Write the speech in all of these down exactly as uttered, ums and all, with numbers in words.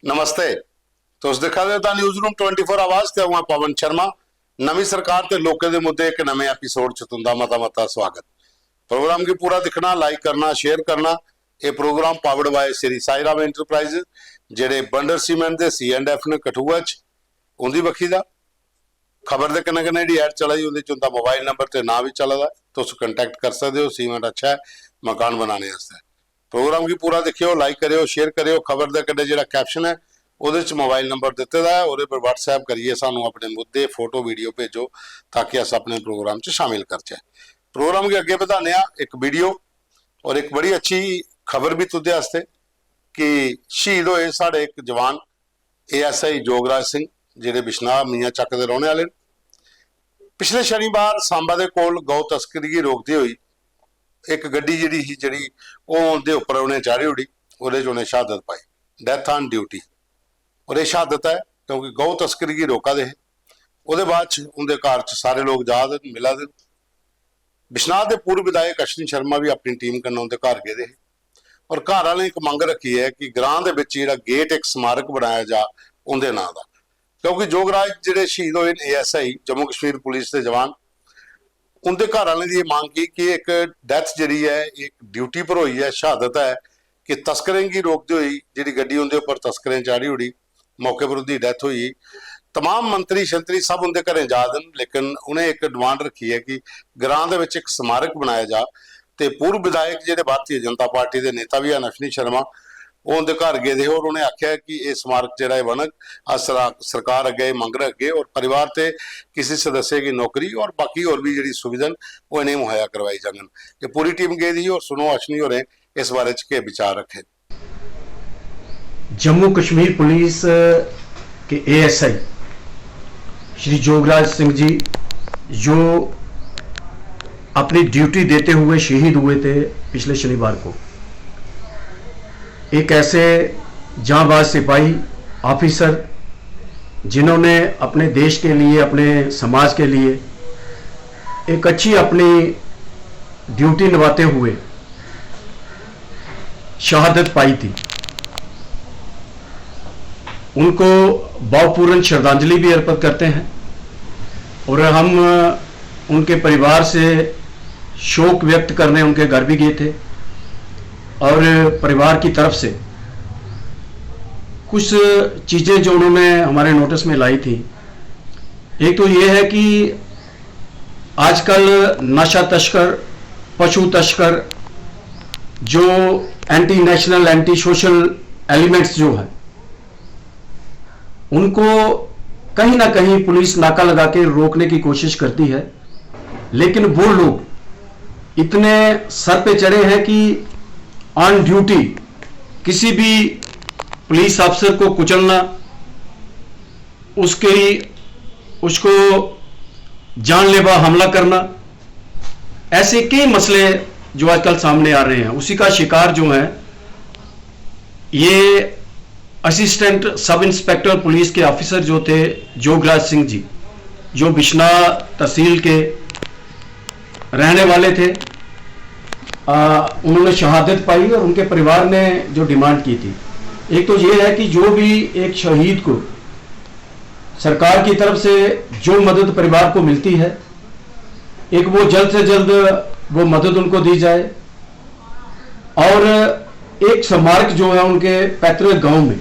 नमस्ते। तुस दिक्खा दे ओ the news room twenty four आवाज ते अ'ऊं आं पवन शर्मा। नमीं सरकार ते लोकें दे मुद्दे इक नमें एपिसोड च तुं'दा मता मता स्वागत। प्रोग्राम गी पूरा दिक्खना, लाइक करना, शेयर करना। एह् programme powered by Shri Sai Ram enterprises, जेह्ड़े बंडर सीमेंट दे सी एंड एफ न कठुआ च, उं'दी बक्खी दा। खबर दे कन्नै कन्नै जेह्ड़ी ऐड चला दी, ओह्दे च उं'दा मोबाइल नंबर ते नांऽ बी चला दा। तुस कंटैक्ट करी सकदे ओ। सीमेंट अच्छा ऐ मकान बनाने आस्तै। प्रोग्राम गी पूरा दिक्खेओ, लाइक करेओ, शेयर करेओ। खबर दे कन्नै जेह्ड़ा कैप्शन ऐ, ओह्दे च मोबाइल नंबर दित्ते दा ऐ, ओह्दे पर WhatsApp करियै सानूं अपने मुद्दे, फोटो, वीडियो भेजो, ताकि अस अपने प्रोग्राम च शामिल करचै। प्रोग्राम गी अग्गें बधाने आं इक वीडियो और इक बड़ी अच्छी खबर बी तुं'दे आस्तै कि शहीद होए साढ़े इक जवान एएसआई जोगराज सिंह, जेह्ड़े बिश्नाह मियां चक्क दे रौह्ने आह्ले न। पिछले शनिवार सांबा दे कोल गौ तस्करी गी रोकदे होई इक गड्डी जेह्ड़ी ही, जेह्ड़ी ओह् उं'दे उप्पर उ'नें चाढ़ी ओड़ी, ओह्दे च उ'नें शहादत पाई, डेथ ऑन ड्यूटी। और एह् शहादत ऐ, क्योंकि गौ तस्करी गी रोका दे हे। ओह्दे बाद च उं'दे घर च सारे लोक जा दे न, मिला दे न। बिश्नाह दे पूर्व विधायक अश्विनी शर्मा भी अपनी टीम कन्नै उं'दे घर गेदे हे और घर आह्लें इक मंग रक्खी ऐ कि ग्रां दे बिच जेह्ड़ा गेट इक स्मारक बनाया जा उं'दे नांऽ दा, क्योंकि जोगराज जेह्ड़े शहीद होए न एएसआई जम्मू कश्मीर पुलिस दे जवान, उं'दे घर आह्लें दी एह् मंग ही कि इक डेथ जेह्ड़ी ऐ, इक ड्यूटी पर होई ऐ, शहादत ऐ, कि तस्करें गी रोकदे होई जेह्ड़ी गड्डी उं'दे उप्पर तस्करें चाढ़ी ओड़ी, मौके पर उं'दी डेथ होई। तमाम मंत्री शंत्री सब उं'दे घरें जा दे न, लेकिन उ'नें इक डिमांड रक्खी ऐ कि ग्रां दे बिच इक स्मारक बनाया जा। ते पूर्व विधायक जेह्ड़े भारतीय जनता पार्टी दे नेता बी हैन, अश्विनी शर्मा, ओह् उं'दे घर गेदे हे और उ'नें आखेआ कि एह् स्मारक जेह्ड़ा एह् बनग, अस सरा-, सरकार अग्गें एह् मंग रखगे और परिवार ते किसी सदस्य गी नौकरी और बाकी होर बी जेह्ड़ी सुविधा न, ओह् इ'नेंगी मुहैया करवाई जाङन। एह् पूरी टीम गेदी ही और सुनो अश्विनी होरें इस बारे च केह् विचार रक्खे। जम्मू कश्मीर पुलिस के एएसआई श्री जोगराज सिंह जी, जो अपनी ड्यूटी देते हुए शहीद हुए थे पिछले शनिवार को, एक ऐसे जांबाज सिपाही, ऑफिसर, जिन्होंने अपने देश के लिए, अपने समाज के लिए एक अच्छी अपनी ड्यूटी निभाते हुए शहादत पाई थी, उनको भावपूर्ण श्रद्धांजलि भी अर्पित करते हैं। और हम उनके परिवार से शोक व्यक्त करने उनके घर भी गए थे और परिवार की तरफ से कुछ चीज़ें जो उन्होंने हमारे नोटिस में लाई थी, एक तो ये है कि आजकल नशा तस्कर, पशु तस्कर, जो anti national, anti social elements जो है, उनको कहीं ना कहीं पुलिस नाका लगा के रोकने की कोशिश करती है, लेकिन वो लोग इतने सर पे चढ़े हैं कि ऑन ड्यूटी किसी भी पुलिस अफसर को कुचलना, उसके उसको जानलेवा हमला करना, ऐसे कई मसले जो आजकल सामने आ रहे हैं, उसी का शिकार जो है ये असिस्टेंट सब इंस्पेक्टर पुलिस के ऑफिसर जो थे जोगराज सिंह जी, जो बिश्नाह तहसील के रहने वाले थे। आ, उन्होंने शहादत पाई और उनके परिवार ने जो डिमांड की थी, एक तो ये है कि जो भी एक शहीद को सरकार की तरफ से जो मदद परिवार को मिलती है, एक वो जल्द से जल्द वो मदद उनको दी जाए और एक स्मारक जो है उनके पैतृक गांव में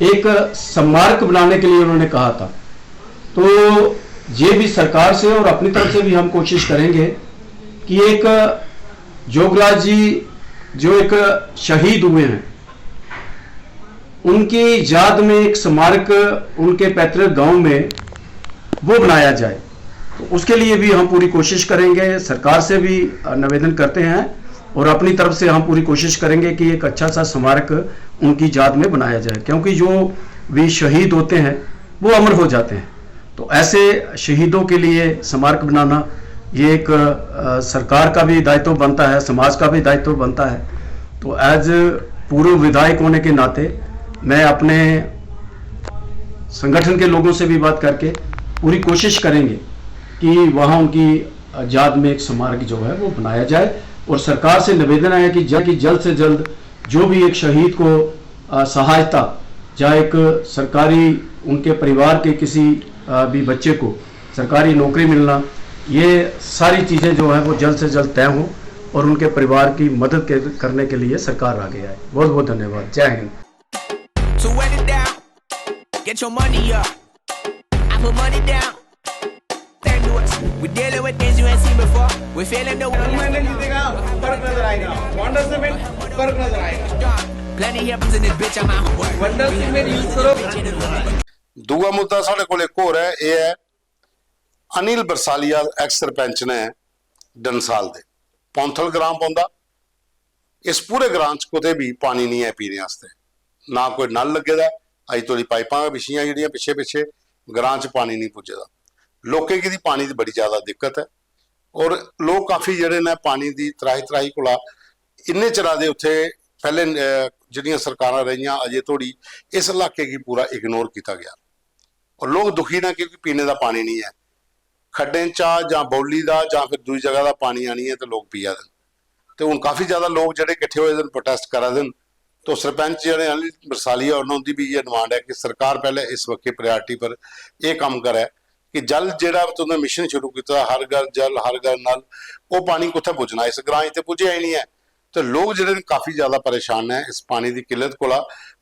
एक स्मारक बनाने के लिए उन्होंने कहा था। तो ये भी सरकार से और अपनी तरफ से भी हम कोशिश करेंगे कि एक जोगराज जी जो एक शहीद हुए हैं, उनकी याद में एक स्मारक उनके पैतृक गांव में वो बनाया जाए। तो उसके लिए भी हम पूरी कोशिश करेंगे, सरकार से भी निवेदन करते हैं और अपनी तरफ से हम पूरी कोशिश करेंगे कि एक अच्छा सा स्मारक उनकी याद में बनाया जाए, क्योंकि जो भी शहीद होते हैं वो अमर हो जाते हैं। तो ऐसे शहीदों के लिए स्मारक बनाना ये एक सरकार का भी दायित्व बनता है, समाज का भी दायित्व बनता है। तो एज पूर्व विधायक होने के नाते मैं अपने संगठन के लोगों से भी बात करके पूरी कोशिश करेंगे कि वहाँ उनकी याद में एक स्मारक जो है वो बनाया जाए। और सरकार से निवेदन है कि जल्द से जल्द जो भी एक शहीद को सहायता या एक सरकारी, उनके परिवार के किसी भी बच्चे को सरकारी नौकरी मिलना, ये सारी चीज़ें जो है वो जल्द से जल्द तय हों और उनके परिवार की मदद करने के लिए सरकार आगे आए। बहुत बहुत धन्यवाद। जय Hind. So write it down, get your money up. I put money down. Thank you. We dealing with things you ain't seen before. We feeling the way. फर्क नजर आएगा। वंडर सीमेंट फर्क नजर आएगा। Plenty happens in this bitch, I'm out of work. Wonder cement use करो। दूआ मुद्दा साढ़े कोल इक होर ऐ। एह् ऐ अनिल बरसालिया, एक्स सरपंच ने डंसाल दे, पौंथल ग्रां पौंदा। इस पूरे ग्रां च कुतै बी पानी निं ऐ पीने आस्तै, ना कोई नल लग्गे दा ऐ। अजें धोड़ी पाइपां गै बिछियां जेह्ड़ियां पिच्छे पिच्छे, ग्रां च पानी निं पुज्जे दा। लोकें गी दी पानी दी बड़ी ज्यादा दिक्कत ऐ और लोक काफी जेह्ड़े न पानी दी त्राही त्राही कोला इन्ने चिरा दे उत्थै पैह्ले जेह्ड़ियां सरकारां रेहियां अजें धोड़ी इस इलाके गी पूरा इग्नोर कीता गेआ और लोक दुखी न क्योंकि पीने दा पानी निं ऐ। खड्डें चा जां बौली दा जां फिर दूई जगह दा पानी आनियै ते लोक पिया दे न। ते हून काफी ज्यादा लोक जेह्ड़े किट्ठे होए दे न, प्रोटेस्ट करा दे न। तो सरपंच जेह्ड़े अनिल बरसालिया होर न, उं'दी बी इ'यै डिमांड ऐ कि सरकार पैह्ले इस बक्खी प्रायोरिटी पर एह् कम्म करै कि जल जेह्ड़ा तुं'दे मिशन शुरू कीते दा, हर घर जल हर घर नल, ओह् पानी कुत्थै पुज्जना? इस ग्रां च ते पुज्जेआ ही निं ऐ। ते लोक जेह्ड़े न काफी ज्यादा परेशान न इस पानी दी किल्लत कोला।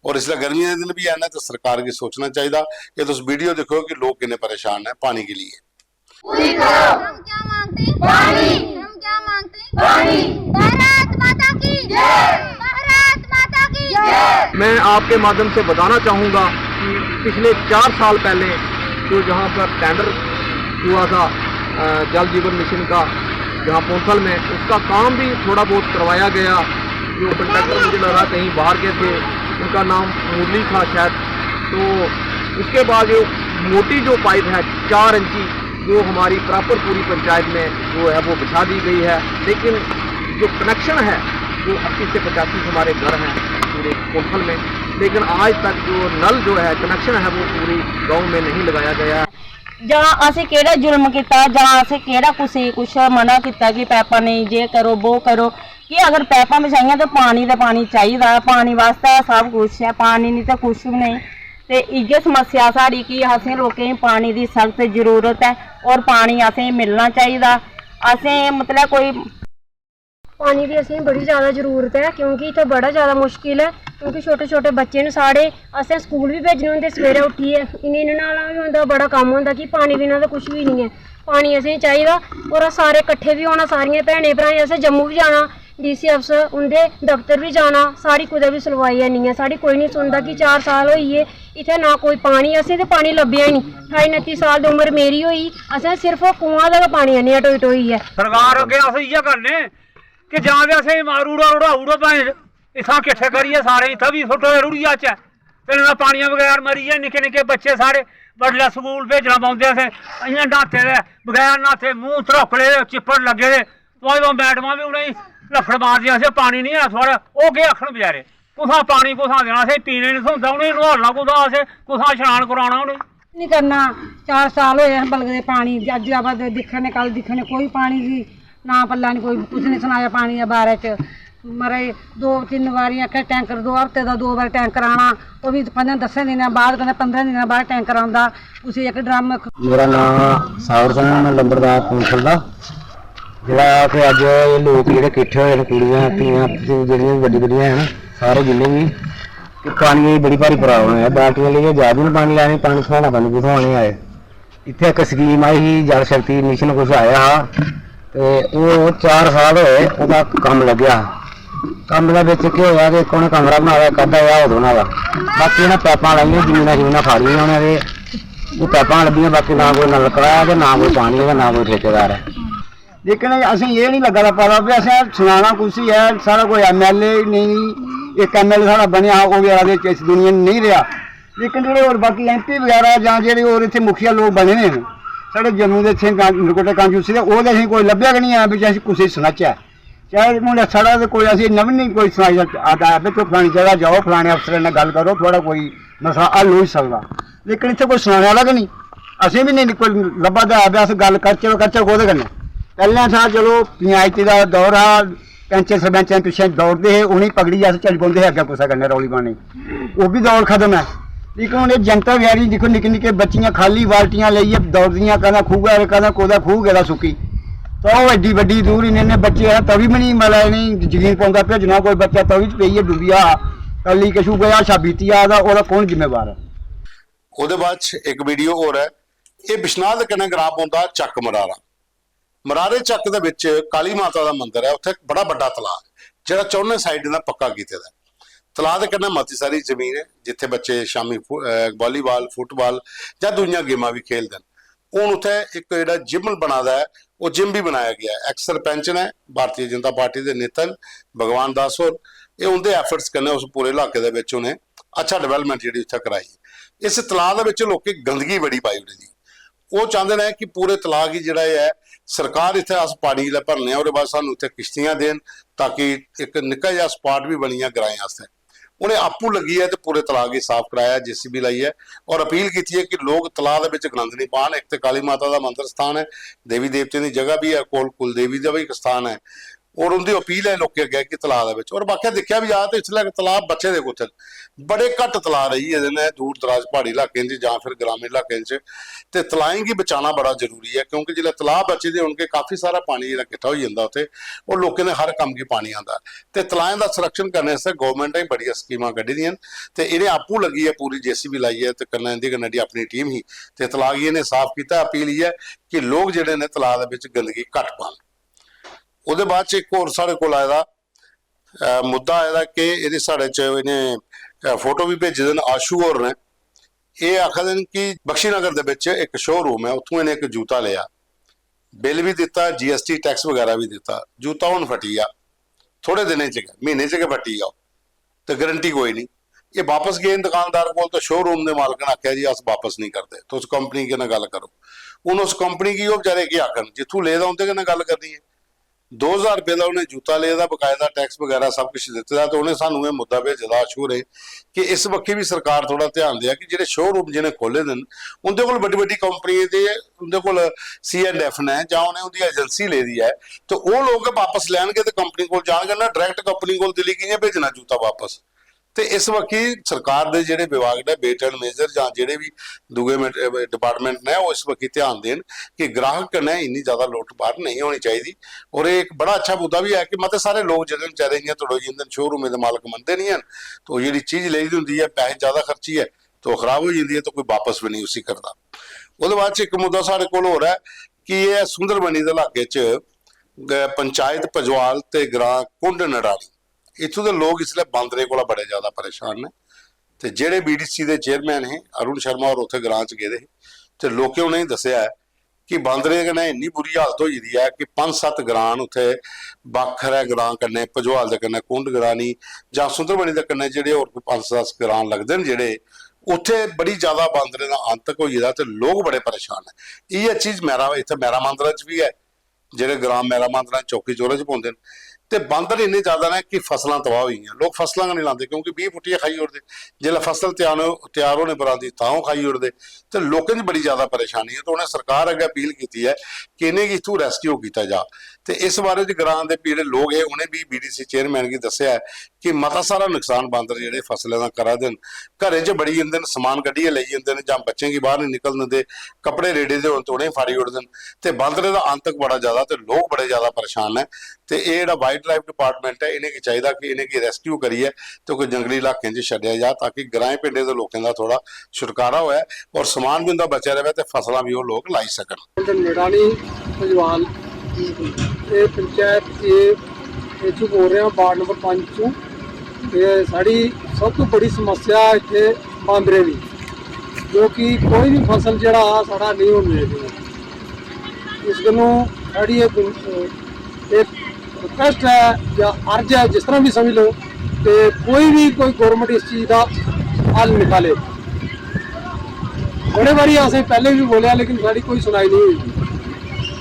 और इसलै गर्मियें दे दिन बी हैन ते सरकार गी सोचना चाहिदा। एह् तुस वीडियो दिक्खो कि लोक किन्ने परेशान न पानी के लिए। पूरी करो। हम क्या मांगते हैं? पानी। हम क्या मांगते हैं? पानी। भारत माता की जय। भारत माता की जय। मैं आपके माध्यम से बताना चाहूँगा कि पिछले चार साल पहले जो जहाँ पर टेंडर हुआ था अ, जल जीवन मिशन का, जहाँ पौंथल में, उसका काम भी थोड़ा बहुत करवाया गया। जो कंडक्टर मुझे लग रहा कहीं बाहर के थे, उनका नाम मुरली था शायद। तो उसके बाद जो मोटी जो पाइप है चार इंची, वो हमारी प्रॉपर पूरी पंचायत में जो है वो बिछा दी गई है, लेकिन जो कनेक्शन है वो अस्सी से पचासी हमारे घर हैं पूरे पौंथल में, लेकिन आज तक जो नल जो है कनेक्शन है वो पूरी गांव में नहीं लगाया गया है। जां असें केह्ड़ा जुल्म कीता, जां असें केह्ड़ा कुसै गी कुछ मना कीता कि पैपां नेईं, जे करो, वो करो, कि अगर पैपां बछाइयां ते पानी ते पानी चाहिदा ऐ, पानी बास्तै सब कुछ ऐ, पानी निं ते कुछ बी नेईं। ते इ'यै समस्या साढ़ी कि असें लोकें गी पानी दी सख्त जरूरत ऐ और पानी असें गी मिलना चाहिदा। असें मतलब कोई पानी दी असेंगी बड़ी ज्यादा जरूरत ऐ, क्योंकि इत्थै बड़ा ज्यादा मुश्किल ऐ, क्योंकि छोटे छोटे बच्चे न साढ़े, असें स्कूल बी भेजने होंदे सवेरे उट्ठियै, इ'नें गी न्हाना बी होंदा, बड़ा कम्म होंदा कि पानी बिना ते कुछ बी निं ऐ। पानी असेंगी चाहिदा। और अस सारे कट्ठे बी होना, सारियें भैनें भ्राएं, असें जम्मू बी जाना, डीसी अफसर उं'दे दफ्तर बी जाना, साढ़ी कुतै बी सुनवाई है निं ऐ, साढ़ी कोई निं सुनदा कि चार साल होई गे इत्थै ना कोई पानी, असें ते पानी लब्भेआ ही निं। ठाई उनत्ती साल दी उम्र मेरी होई, असें सिर्फ कुआं दा गै पानी आह्नेआ टोई टोइयै। सरकार अग्गें अस इ'यै करने कि जां ते असें मारू ओड़ो, रढ़ाऊ ओड़ो, भाएं इत्थां किट्ठे करियै सारे इत्थै बी सुट्टो ते रुढ़ी जाचै। ते नेईं तां पानियै बगैर मरी गे निक्के निक्के बच्चे साढ़े, बडलै स्कूल भेजना पौंदे असें, इ'यां न्हाते दे, बगैर न्हाते, मूंह् धरोकड़े दे, चिप्पड़ लग्गे दे। तुआहीं ओह् मैडमां बी उ'नेंगी लफ्फड़ मारदियां, "असें पानी निं ऐ थुआढ़े।" ओह् केह् आखन बचैरे? कुत्थां पानी, कुत्थां देना? असें पीने निं थ्होंदा, उ'नेंगी नुहालना कुत्थां असें? कुत्थां शनान कराना उ'नेंगी? निं करना। चार साल होए अस बलगदे पानी, अज्ज आवा दे, दिक्खा ने, कल दिक्खा ने, कोई पानी दी नां पल्ला निं, कोई कुसै ने सनाया पानी दे बारे च। महाराज, दो तिन्न बारी आखेआ टैंकर, दो हफ्ते दा दो बारी टैंकर आना, ओह् बी पंजें दस्सें दिनें बाद, कदें पंदरें दिनें बाद टैंकर औंदा। उसी इक ड्रम मेरा नांऽ सावर सिंह ऐ, में लंबरदार कौंसल दा। जेह्ड़ा कि अज्ज एह् लोक जेह्ड़े किट्ठे होए न, कुड़ियां, धियां, जेह्ड़ियां बी बड्डी बड्डियां हैन, सारे जिन्ने बी, ते पानियै दी बड़ी भारी प्राब्लम ऐ। बाल्टियां लेइयै जा दे न पानी लैने, पानी थ्होना, पानी कुत्थुआं आने आए। इत्थै इक स्कीम आई ही, जल शक्ति मिशन कुछ आया हा, ते ओह् चार साल होए ओह्दा कम्म लग्गेआ हा। कम्म दे बिच केह् होआ कि इक उ'नें कमरा बनाए दा, इक अद्धा जेहा होर बनाए दा, बाकी उ'नें पैपां लाइयां, जमीनां जमीनां खाड़ियां उ'नें, ते ओह् पैपां लब्भियां, बाकी ना कोई नलका ऐ ते ना कोई पानी ऐ ते ना कोई ठेकेदार ऐ। लेकिन असें एह् निं लग्गा दा पता कि असें सनाना कुसी ऐ, साढ़ा कोई एमएलए नेईं, इक एमएलए साढ़ा बनेआ हा, ओह् बी आखदे इस दुनिया च नेईं रेहा। लेकिन जेह्ड़े होर बाकी एमपी बगैरा जां जेह्ड़े होर इत्थै मुखिया लोक बने दे न, साढ़े जम्मू दे इत्थै कां-, नरकोटे कांजूसी दे, ओह् ते असें कोई लब्भेआ गै निं ऐ, बिच अस कुसै गी सनाचै। चाहे हून साढ़ा ते कोई असें नमीं नेईं कोई सनाई सकदा, आखदा, "बे, तुस फलानी जगह जाओ, फलाने अफसरै ने गल्ल करो, थुआढ़ा कोई मसला हल होई सकदा।" लेकिन इत्थै कोई सनाने आह्ला गै निं। असें बी नेईं कोई लब्भा दा ऐ, बे, अस गल्ल करचै, करचै कोह्दे कन्नै? पैह्लें था, चलो, पंचायती दा दौर हा, पैंचें सरपैंचें पिच्छें दौड़दे हे, उ'नेंगी पकड़ियै अस चली पौंदे हे अग्गें कुसै कन्नै रौली पाने गी। ओह् बी दौर खत्म ऐ। लेकिन हून एह् जनता बेचारी दिक्खो, निक्के निक्के बच्चियां खाल्ली बाल्टियां लेइयै दौड़दियां, कदें खूहै पर, कदें कुतै खूह् गेदा सुक्की। ते ओह् एड्डी बड्डी दूर इन्ने इन्ने बच्चे हे, तवी बी निं, मतलब, इ'नेंगी जकीन पौंदा भेजना, कोई बच्चा तवी च पेइयै डुब्बी जा, कल्ली किश उ'ऐ हादसा बीती जा, तां ओह्दा कौन जिम्मेवार ऐ? ओह्दे बाद च इक वीडियो होर ऐ, एह् बिश्नाह् दे कन्नै ग्रांऽ पौंदा चक्क मरारा। मरारे चक्क दे बिच काली माता दा मंदर ऐ, उत्थै इक बड़ा बड्डा तलाऽ ऐ, जेह्ड़ा चौनें साइडें दा पक्का कीते दा ऐ। तलाऽ दे कन्नै मती सारी जमीन ऐ, जित्थै बच्चे शामीं फु-, अ, वालीबाल, फुटबाल जां दूइयां गेमां बी खेलदे न। हून उत्थै इक जेह्ड़ा जिम बना दा ऐ, ओह् जिम बी बनाया गेआ ऐ। एक्स सरपैंच न, भारती जनता पार्टी दे नेता न, भगवान दास होर, एह् उं'दे एफर्ट्स कन्नै उस पूरे इलाके दे बिच उ'नें अच्छा डेवलपमेंट जेह्ड़ी उत्थै कराई। इस तलाऽ दे बिच लोकें गंदगी बड़ी पाई ओड़ी दी। ओह् चांह्दे न कि पूरे तलाऽ गी जेह्ड़ा ऐ, सरकार इत्थै अस पानी जिसलै भरने आं, ओह्दे बाद सानूं इत्थै किश्तियां देन, ताकि इक निक्का जेहा स्पाट बी बनी जा ग्राएं आस्तै। उ'नें आपूं लग्गियै ते पूरे तलाऽ गी साफ कराया जेसीबी लाइयै, और अपील कीती ऐ कि लोक तलाऽ दे बिच गंद निं पान। इक ते काली माता दा मंदर स्थान ऐ, देवी देवतें दी जगह बी ऐ, कोल कुल देवी दा बी इक स्थान ऐ, और उं'दी अपील ऐ लोकें अग्गें कि तलाऽ दे बिच, और बाकी दिक्खेआ बी जा ते इसलै तलाऽ बचे दे कुत्थै न? बड़े घट्ट तलाऽ रेही गेदे न दूर दराज प्हाड़ी इलाकें च जां फिर ग्रामीण इलाकें च। ते तलाएं गी बचाना बड़ा जरूरी ऐ, क्योंकि जिसलै तलाऽ बचे दे होन, काफी सारा पानी जेह्ड़ा किट्ठा होई जंदा उत्थै, और लोकें दे हर कम्म गी पानी आंदा। ते तलाएं दा संरक्षण करने आस्तै गौरमैंट ने बड़ियां स्कीमां कड्ढी दियां न, ते इ'नें आपूं लग्गियै पूरी जेसीबी लाइयै ते कन्नै इं'दी कन्नै जेह्ड़ी अपनी टीम ही, ते तलाऽ गी इ'नें साफ कीता। अपील इ'यै कि लोक जेह्ड़े न, तलाऽ दे बिच गंदगी घट्ट पान। ओह्दे बाद च इक होर साढ़े कोल आए दा, अ, मुद्दा आए दा कि एह्दे साढ़े च इ'नें, अ, फोटो बी भेजे दे न, आशु होर न। एह् आखा दे न कि बख्शी नगर दे बिच इक शोरूम ऐ, उत्थूं इ'नें इक जूता लेआ, बिल बी दित्ता, जीएसटी टैक्स बगैरा बी दित्ता, जूता हून फटी गेआ, थोड़े दिनें च गै, म्हीने च गै फटी गेआ, ते गारंटी कोई निं। एह् बापस गे न दुकानदार कोल, ते शोरूम दे मालक ने आखेआ, "जी, अस बापस निं करदे, तुस कंपनी कन्नै गल्ल करो।" हून उस कंपनी गी ओह् बेचारे केह् आखन, जित्थूं ले दा उं'दे कन्नै गल्ल करनी ऐ। दो ज्हार रपेऽ दा उ'नें जूता ले दा, बकायदा टैक्स बगैरा सब किश दित्ते दा, ते उ'नें सानूं एह् मुद्दा भेजे दा आशु होरें कि इस बक्खी बी सरकार थोह्ड़ा ध्यान देआ कि जेह्ड़े शोरूम जि'नें खोह्ल्ले दे न, उं'दे कोल बड्डी बड्डी कंपनियें दे, उं'दे कोल सी एंड एफ न जां उ'नें उं'दी एजेंसी लेदी ऐ, ते ओह् लोक गै बापस लैन गे ते कंपनी कोल जान गे ना, डायरैक्ट कंपनी कोल दिल्ली कि'यां भेजना जूता बापस? ते इस बक्खी सरकार दे जेह्ड़े विभाग ने, वेटेड मेजर जां जेह्ड़े बी दूए डिपार्टमेंट ने, ओह् इस बक्खी ध्यान देन कि ग्राहक कन्नै इन्नी ज्यादा लुट्ट पाट नेईं होनी चाहिदी। और एह् इक बड़ा अच्छा मुद्दा बी ऐ कि मते सारे लोक जेह्ड़े न, बेचारे इ'यां तड़ोई जंदे न, शोरूमें दे मालक मनदे निं हैन, ते ओह् जेह्ड़ी चीज लेई दी होंदी ऐ, पैसे ज्यादा खर्चियै, ते ओह् खराब होई जंदी ऐ, ते कोई बापस बी नेईं उसी करदा। ओह्दे बाद च इक मुद्दा साढ़े कोल होर ऐ कि एह् ऐ सुंदरबनी दे इलाके च, अ, पंचायत पजवाल ते ग्रां कुंड नडाली, इत्थूं दे लोक इसलै बांदरें कोला बड़े ज्यादा परेशान न। ते जेह्ड़े बीडीसी दे चेयरमैन हे, अरुण शर्मा होर उत्थै ग्रां च गेदे हे, ते लोकें उ'नेंगी दस्सेआ ऐ कि बांदरें कन्नै इन्नी बुरी हालत होई दी ऐ कि पंज सत्त ग्रां न उत्थै, बाखरै ग्रां कन्नै, पजवाल दे कन्नै कुंड ग्रानी जां सुंदरबनी दे कन्नै जेह्ड़े होर कोई पंज सत्त ग्रां लगदे न जेह्ड़े, उत्थै बड़ी ज्यादा बांदरें दा आंतक होई गेदा ते लोक बड़े परेशान न। इ'यै चीज मैरा, इत्थै मैरा मांदरा च बी ऐ, जेह्ड़े ग्रां मैरा मांदरा चौकी चौरे च पौंदे न। ते बांदर इन्ने ज्यादा न कि फसलां तबाह होई गेइयां, लोक फसलां गै निं लांदे, क्योंकि बीऽ पुट्टियै खाई ओड़दे। जिसलै फसल त्यार, त्यार होने पर आंदी, तां ओह् खाई ओड़दे। ते लोकें च बड़ी ज्यादा परेशानी ऐ, ते उ'नें सरकार अग्गें अपील कीती ऐ कि इ'नेंगी इत्थूं रेस्क्यू कीता जा। ते इस बारे च ग्रां दे जेह्ड़े लोक हे, उ'नें बी बीडीसी चेयरमैन गी दस्सेआ ऐ कि मता सारा नुकसान बांदर जेह्ड़े फसलें दा करा दे न, घरें च बड़ी जंदे न, समान कड्ढियै लेई जंदे न, जां बच्चें गी बाहर निं निकलन दिंदे, कपड़े रेड़े दे होन ते उ'नेंगी फाड़ी ओड़दे न। ते बांदरें दा आंतक बड़ा ज्यादा ते लोक बड़े ज्यादा परेशान न। ते एह् जेह्ड़ा वाइल्ड लाइफ डिपार्टमेंट ऐ, इ'नेंगी चाहिदा कि इ'नेंगी रेस्क्यू करियै ते कोई जंगली इलाकें च छड्डेआ जा, ताकि ग्राएं पिंडें दे लोकें दा थोह्ड़ा छुटकारा होऐ और समान बी उं'दा बचेआ र'वै ते फसलां बी ओह् लोक लाई सकन। निड़ानी भजवाल, एह् पंचायत, एह् इत्थूं बोल रेहा, वार्ड नंबर पंज चों। ते साढ़ी सब तों बड़ी समस्या इत्थै बांदरें दी, जो कि कोई बी फसल जेह्ड़ा साढ़ा नेईं होन देआ दे। इस गल्लों साढ़ी इक, इक रिक्वेस्ट ऐ जां अर्ज ऐ, जिस तरह बी समझ लो, ते कोई बी, कोई गौरमेंट इस चीज दा हल निकाले। बड़े बारी असें पैह्लें बी बोलेआ, लेकिन साढ़ी कोई सुनाई नेईं होई।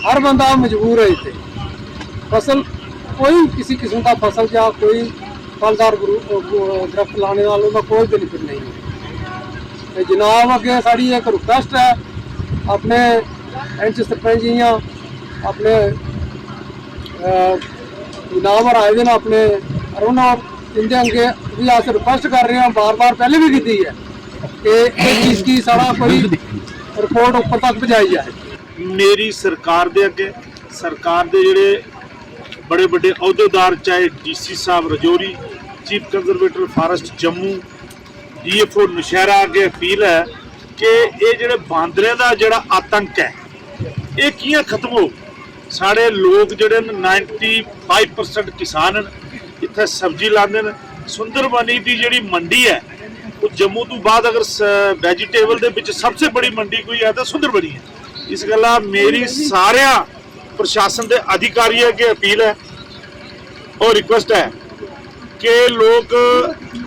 हर बंदा मजबूर ऐ इत्थै। फसल, कोई किसी किस्म दा फसल जां कोई फलदार गरू-, अ, दरख्त लाने नाल उं'दा कोई बेनिफिट नेईं ऐ। ते जनाब अग्गें साढ़ी इक रिक्वेस्ट ऐ, अपने पैंच सरपंच जियां अपने, अ, जनाब होर आए दे न, अपने अरुण होर, इं'दे अग्गें बी अस रिक्वेस्ट कर रहे आं, बार बार पैह्लें बी कीती ऐ। कि इस चीज की साढ़ा कोई रिपोर्ट ऊपर तक पजाई जाए। मेरी सरकार दे अग्गें, सरकार दे जेह्ड़े बड़े बड्डे अहदेदार, चाहे डीसी साहब Rajouri, chief conservator forest Jammu, DFO Naushera अग्गें अपील ऐ कि एह् जेह्ड़े बांदरें दा जेह्ड़ा आतंक ऐ, एह् कि'यां खत्म होग। साढ़े लोक जेह्ड़े न, नाइंटी फाइव परसेंट किसान न, इत्थै सब्जी लांदे न। सुंदरबनी दी जेह्ड़ी मंडी ऐ, ओह् जम्मू तू बाद अगर वैजीटेबल दे बिच सबसे बड़ी मंडी कोई है तो सुंदरबनी है। इस गल्ला मेरी सारेआ प्रशासन दे अधिकारियें अग्गें अपील ऐ और रिक्वेस्ट ऐ कि लोक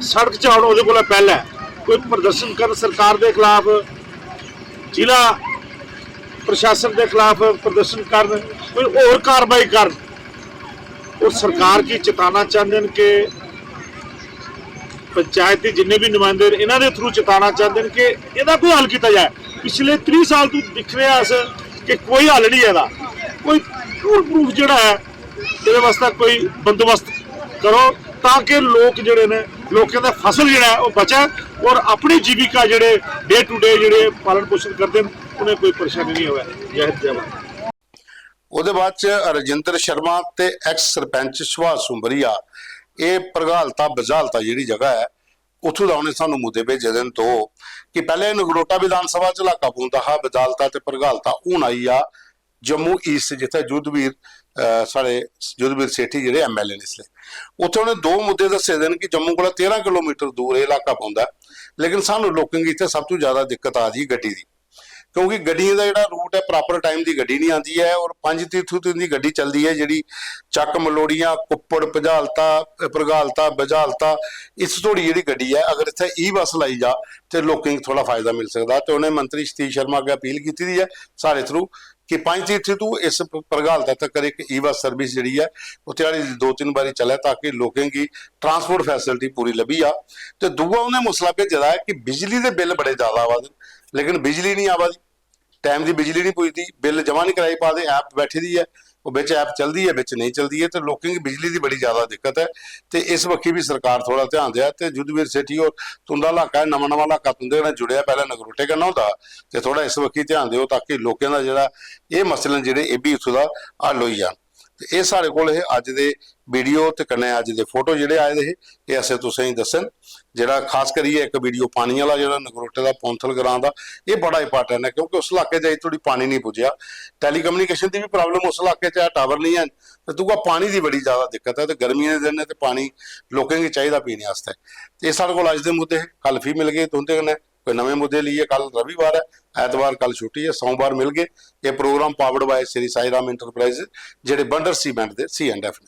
सड़क च औन, ओह्दे कोला पैह्लें कोई प्रदर्शन करन सरकार दे खिलाफ, जिला प्रशासन दे खिलाफ प्रदर्शन करन, कोई होर कार्रवाई करन। और सरकार गी चेताना चांह्दे न कि पंचायत दे जिन्ने बी नुमाइंदे न, इन्हां दे थ्रू चेताना चांह्दे न कि एह्दा कोई हल कीता जाए। पिछले त्रीह् साल तू दिक्खने आं अस कि कोई हल निं एह्दा, कोई फूल प्रूफ जेह्ड़ा ऐ एह्दे बास्तै कोई बंदोबस्त करो, तां कि लोक जेह्ड़े न, लोकें दा फसल जेह्ड़ा ऐ ओह् बचै और अपनी जीविका जेह्ड़े डे टू डे जेह्ड़े पालन पोषण करदे न, उ'नें कोई परेशानी निं होऐ। जय हिंद, जय भारत। ओह्दे बाद च राजेंद्र शर्मा ते एक्स सरपंच सुभाष सुंबरिया, एह् प्रगालता बजालता जेह्ड़ी जगह ऐ, उत्थूं दा उ'नें सानूं मुद्दे भेजे दे न दो। कि पैह्लें नगरोटा विधानसभा च इलाका पौंदा हा बजालता ते प्रगालता, हून आई गेआ जम्मू ईस्ट, जित्थै युद्धवीर अ, साढ़े युद्धवीर सेठी जेह्ड़े एमएलए न इसलै, उत्थै उ'नें दो मुद्दे दस्से दे न कि जम्मू कोला तेरां किलोमीटर दूर एह् इलाका पौंदा ऐ, लेकिन सानूं लोकें गी इत्थै सब तों ज्यादा दिक्कत आ दी गड्डी दी, क्योंकि गड्डियें दा जेह्ड़ा रूट ऐ, प्रापर टाइम दी गड्डी निं आंदी ऐ। और पंज तीर्थू ते इंदी गड्डी चलदी ऐ, जेह्ड़ी चक्क मलोड़ियां, कुप्पड़, भजालता, प्रगालता, बजालता, इस धोड़ी जेह्ड़ी गड्डी ऐ, अगर इत्थै ई बस लाई जा ते लोकें गी थोह्ड़ा फायदा मिली सकदा। ते उ'नें मंत्री सतीश शर्मा अग्गें अपील कीती दी ऐ साढ़े थ्रू कि पंज तीर्थू तू इस प्रगालता तकर इक ई बस सर्विस जेह्ड़ी ऐ, ओह् ध्याड़ी दी दो तिन्न बारी चलै, ताकि लोकें गी ट्रांसपोर्ट फैसिलिटी पूरी लब्भी जा। ते दूआ उ'नें मसला भेजे दा ऐ कि बिजली दे बिल बड़े ज्यादा आवा दे न, लेकिन बिजली निं आवा दी, टाइम दी बिजली निं पुजदी, बिल जमा निं कराई पा दे। ऐप बैठी दी ऐ, ओह् बिच ऐप चलदी ऐ, बिच नेईं चलदी ऐ, ते लोकें गी बिजली दी बड़ी ज्यादा दिक्कत ऐ। ते इस बक्खी बी सरकार थोह्ड़ा ध्यान देऐ। ते युद्धवीर सेठी होर, तुं'दा इलाका ऐ, नमां नमां इलाका तुं'दे कन्नै जुड़ेआ, पैह्लें नगरोटे कन्नै होंदा हा, ते थोह्ड़ा इस बक्खी ध्यान देओ, ताकि लोकें दा जेह्ड़ा एह् मसले न जेह्ड़े, एह् बी इत्थूं दा हल होई जान। ते एह् साढ़े कोल हे अज्ज दे वीडियो ते कन्नै अज्ज दे फोटो जेह्ड़े आए दे हे, एह् असें तुसें गी दस्से न। जेह्ड़ा खास करियै इक वीडियो पानी आह्ला, जेह्ड़ा नगरोटे दा पौंथल ग्रां दा, एह् बड़ा इंपार्टेंट ऐ, क्योंकि उस इलाके जाई धोड़ी पानी निं पुज्जेआ। टेलीकम्युनिकेशन दी बी प्रॉब्लम उस इलाके च ऐ, टावर निं हैन, ते दूआ पानी दी बड़ी ज्यादा दिक्कत ऐ। ते गर्मियें दे दिन न ते पानी लोकें गी चाहिदा पीने आस्तै। ते एह् साढ़े कोल अज्ज दे मुद्दे हे। कल फ्ही मिलगे तुं'दे कन्नै कोई नमें मुद्दे लेइयै। कल रविवार ऐ, ऐतवार कल छुट्टी ऐ, सोमवार मिलगे। एह् programme powered by Shri Sai Ram enterprise, जेह्ड़े बंडर सीमेंट दे सी एंड एफ न।